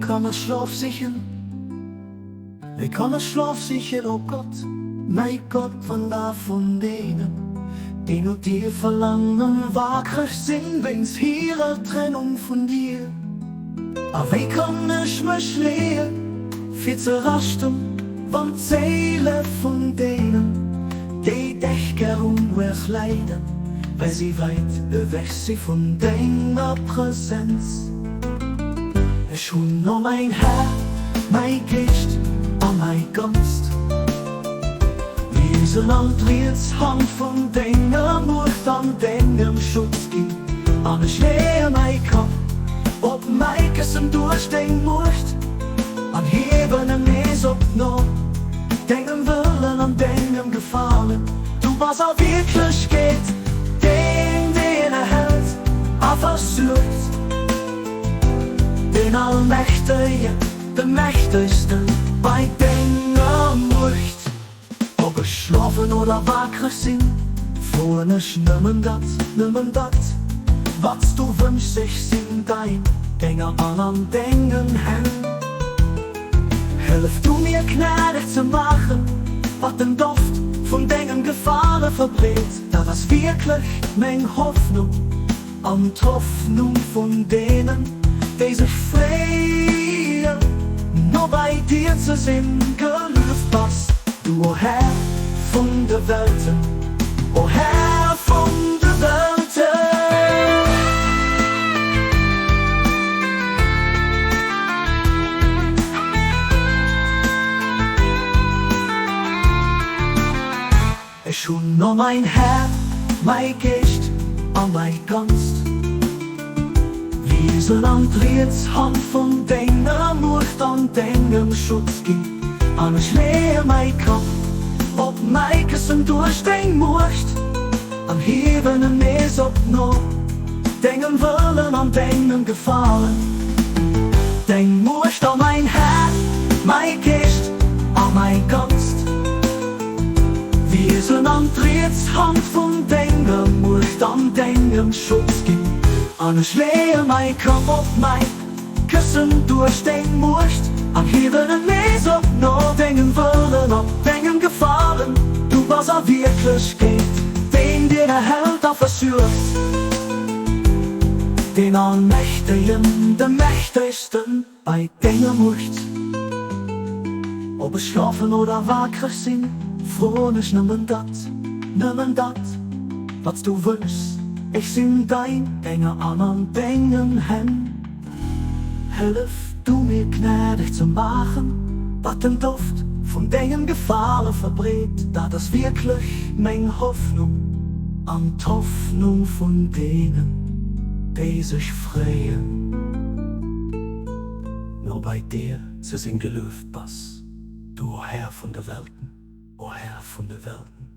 Kann ech Schlof sichen, Wéi kann ech Schlof sichen, o Gott, mäi Gott, wann der vun deenen, déi no dir verlaangen, waakreg sinn wéinst hirer Trennung vun dir? A wéi kann ech mech leeën, fir ze raschten, wann d'Séile vun deenen, déi dech gär hunn, uerg leiden, well si wäit ewech si vun denger Presenz? Ech hunn no mäin Här, mäi Geescht a mäi Ganzt. Mir sënn all d'riets Hand vun denger Muecht an dengem Schutz ginn, an ech leeë mäi Kapp op mäi Këssen duerch deng Muecht an hiewen en nees op no dengem Wëllen an dengem Gefalen. Du bass a Wierklechkeet deen, deen erhält a versuergt, deen Allmächtegen, de Mächtegsten bei denger Muecht. Ob ech schlofen oder waakreg sinn, froen ech nëmmen dat, nëmmen dat, wat s du wënschs, ech sinn dein Dénger an an dengen Hänn. Hëllef du mir gnädeg ze maachen, wat den Doft vun dengem Gefale verbreet, dat ass wierklech meng Hoffnung an d'Hoffnung vun deenen, déi sech freeën, no bei dir ze sinn. Gelueft bass du, o Här vun de Welten, o Här vun de Welten. Ech hunn no mäin Här, mäi Geescht a mäi Ganzt Wisen an d'riets Hand vun denger Muecht an dengem Schutz ginn, an ech leeë mäi Kapp op mäi Këssen duerch deng Muecht an hiewen en nees op no dengem Wëllen an dengem Gefalen. Deng Muecht a mäin Här, mäi Geescht a mäi Ganzt. Wiesen an d'riets Hand vun denger Muecht an dengem Schutz ginn, an ech leeë mäi Kapp op mäi Këssen duerch deng Muecht an hiewen en nees op no dengem Wëllen, op dengem Gefalen. Du bass a Wierklechkeet deen, deen erhält a versuergt, deen Allmächtegen, de Mächtegsten bei denger Muecht. Ob ech schlofen oder waakreg sinn, froen ech nëmmen dat, nëmmen dat, wat s du wënschs. Ech sinn dein Dénger an an dengen Hänn. Hëllef du mir gnädeg ze maachen, wat den Doft vun dengem Gefale verbreet. Dat ass wierklech meng Hoffnung an d'Hoffnung vun deenen, déi sech freeën, no bei dir ze sinn. Gelueft bass du, o Här vun de Welten, o Här vun de Welten.